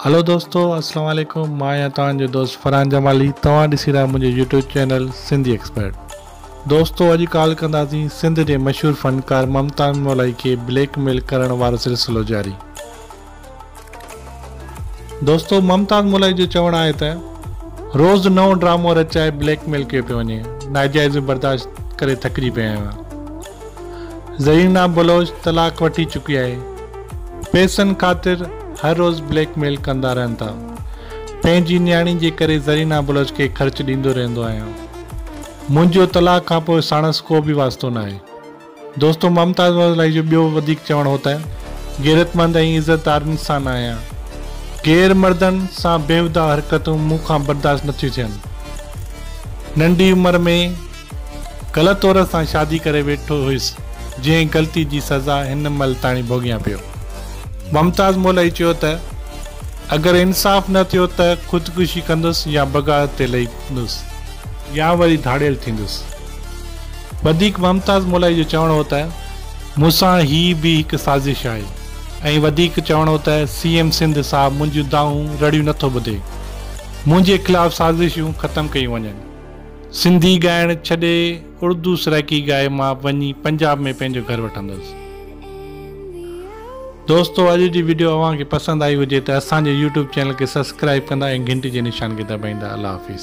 هلو دوستو السلام عليڪم مان آهيان توهان جو دوست فرحان جمالي توهان ڏسي رهيا منهنجو يوٽيوب چينل سنڌي ايڪسپرٽ دوستو اڄ ڳالهه ڪنداسين سنڌ جي مشهور فنڪار ممتاز مولائي کي بليڪ ميل ڪرڻ وارو سلسلو جاري دوستو ممتاز مولائي جو چوڻ آهي ته روز نئون ڊرامو رچائي بليڪ ميل ڪيو پيو وڃي ناجائزيون برداشت ڪري ٿڪجي پيو آهيان زرينا بلوچ طلاق وٺي چڪي آهي، پئسن خاطر هر روز بليڪ ميل ڪندا رهن ٿا، پنهنجي نياڻي جي ڪري زرينا بلوچ کي خرچ ڏيندو رهندو آهيان، منهنجو طلاق کانپوء ساڻس ڪو به واسطو ناهي. دوستو ممتاز مولائي جو ٻيو وڌيڪ چوڻ هو ته غيرتمند ۽ عزتدار انسان آهيان، غير مردن سان بيهوده حرڪتون مون کان برداشت نٿيون ٿين، ننڍي عمر ۾. غلط عورت سان شادي ڪري ويٺو هيس جنهن غلطي جي سزا هن مهل تاڻي ڀوڳيان پيو. ممتاز مولائي چيو ته اگر انصاف نه ٿيو ته خودڪشي ڪندس يا بغاوت تي لهي پوندس يا وري ڌاڙيل ٿيندس. وڌيڪ ممتاز مولائي جو چوڻ هو ته مون سان هي به هڪ سازش آهي ۽ وڌيڪ چوڻ هو ته سي ايم سنڌ صاحب منهنجون دانهون رڙيون نٿو ٻڌي منهنجي خلاف سازشون ختم ڪيون وڃن. سنڌي ڳائڻ ڇڏي اردو سرائيڪي ڳائي مان وڃي پنجاب ۾ پنهنجو گهر وٺندس. دوستو اڄ جي وڊيو اوهان کي پسند آئي هجي ته اسان جي يوٽيوب چينل کي سبسڪرائيب ڪندا ۽ گهنٽي جي نشان کي دٻائيندا الله حافظ.